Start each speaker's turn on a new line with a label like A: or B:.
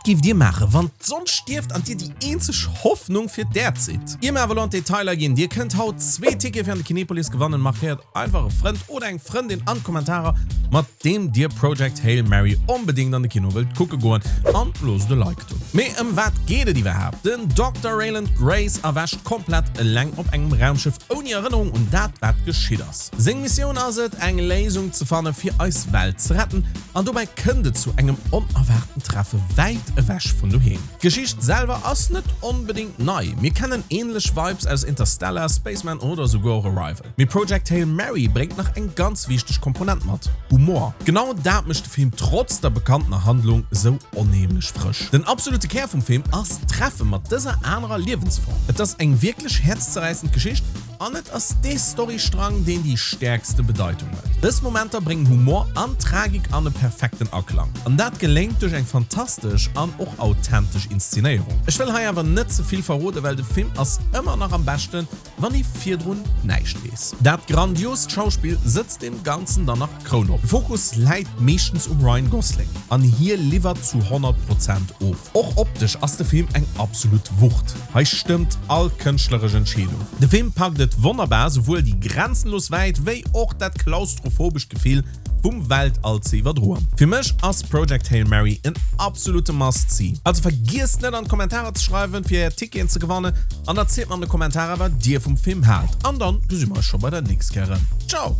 A: Wat géift dir maachen, wann d'Sonn stierft an dir déi eenzeg Hoffnung fir d'Äerd sidd? Ier mer awer elo an d'Detailer ginn, Dir kënnt haut zwee Tickete fir an de Kinepolis gewannen. Markéiert einfach e Frënd oder eng Frëndin an d'Kommentarer, mat deem dir Project Hail Mary onbedéngt an de Kino wëllt kucke goen an loosst e Like do. Mee ëm wat geet et iwwerhaapt? Den Dokter Rayland Grace erwächt komplett eleng op engem Raumschëff ouni Erënnerung un dat wat geschitt ass. Seng Missioun ass et eng Léisung ze fanne fir eis Welt ze retten an dobäi kënnt et zu engem onerwaarten Treffe wäit ewech vun doheem. D'Geschicht selwer ass net onbedéngt nei, mir kennen ähnlech Vibes aus Interstellar, Spaceman oder souguer och Arrival. Mee Project Hail Mary bréngt nach eng ganz wichteg Komponent mat, Humor. Genau dat mécht de Film trotz der bekanntener Handlung esou onheemlech frësch. Den absolute Kär vum Film ass d'Treffe mat dëser anerer Liewensform. Et ass eng wierklech häerzzerräissend Geschicht an et ass dee Storystrang, deen déi stäerkste Bedeitung huet. Dës Momenter bréngen Humor an Tragik an e perfekten Aklang. An dat geléngt duerch eng fantastesch an och authentesch Inszenéierung. Ech wëll hei awer net ze vill verroden, well de Film ass ëmmer nach am beschten, Wann ee virdrun näischt weess. Dat grandiost Schauspill sëtzt deem Ganzen dann nach d'Kroun op. De Fokus läit meeschtens um Ryan Gosling an hie liwwert zu 100 Prozent of. Och optesch ass de Film eng absolut Wucht. Hei stëmmt all kënschtleresch Entscheedung. De Film packt et wonnerbar souwuel déi grenzenlos Wäit wéi och dat klaustrophobescht Gefill vum Weltall ze iwwerdroen. Fir mech ass Project Hail Mary en absolute Must See. Also vergiesst net an d'Kommentarer ze schreiwen fir är Ticketen ze gewannen an erzielt mer an de Kommentarer wat dir vum Film haalt. An dann gesi mer eis scho bei der nächst Kéier erëm. Ciao!